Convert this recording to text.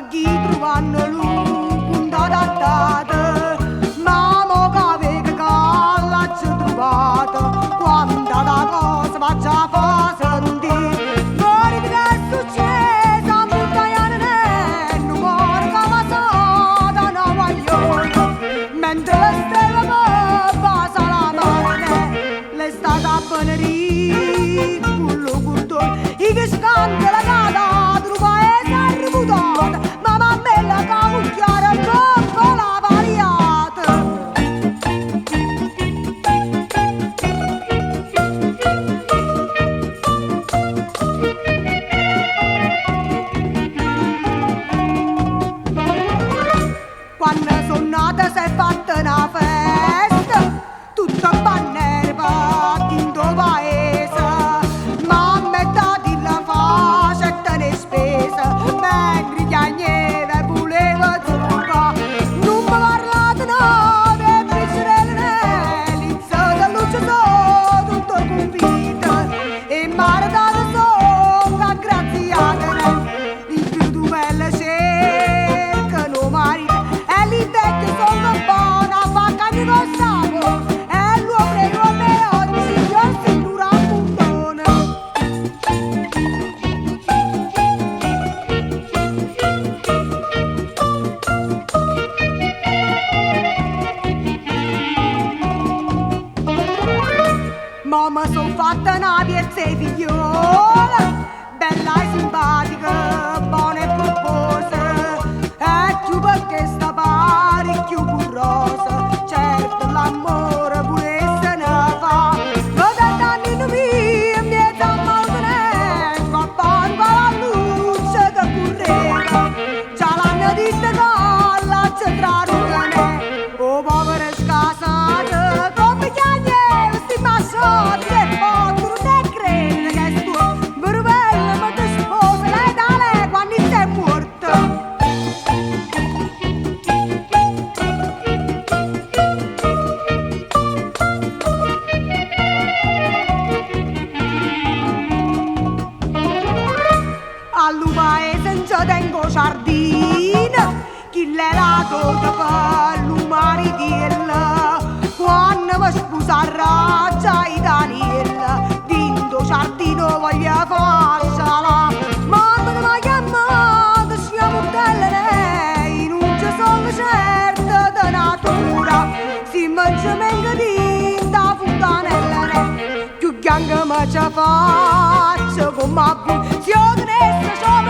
Chi truvanno lu punto adattato, ma mo che vedo che l'ho trovato, quanta da cosa faccia fa sentire. Guarda che è successo, a muttaiane, non muore che passata una guaglione, mentre la stella mi passa la mano, l'è stata benedita con lo cordone, e che scandalo che ha dato, il paese è riputato, ma mammella che cucchiara troppo la variata. Quando sono nata si è fatta una festa, tutta bandiera in tuo paese. Mamma e tati la facevano le spese, mentre piangeva e voleva zucca. Non mi parlate no, che piccerelle, l'inzata luce so, tutto convinto. E maritata sono aggraziata, in più tu bella cercano marito, e lì vecchio sono buona, fa cane con sapore, e lo prego a me oggi, io signora puntone. Mamma son fatta una piezza di figliola, bella e simpatica, buona e pomposa, e più perché sta pare più burrosa, certo l'amore pure se ne fa. Ma da anni mia, mi è male, qua la luce che correva, già l'hanno detto che la c'entra me, oh povera scasata, come chiagneva sti massati che potro te crede che sto per bella ma ti sposa lei da lei quando sei morta. Al paese non ci tengo giardino, chi l'è la torta per l'umaritiella, quando mi sposerà già i Daniela, dinto giardino voglio farcela. Mamma che mi ha chiamato, siamo belle lei, non ci sono certa di natura, si mangia menga dinta fontanella, ne, più bianca ma ci faccio come a voi, se io tenessi ciò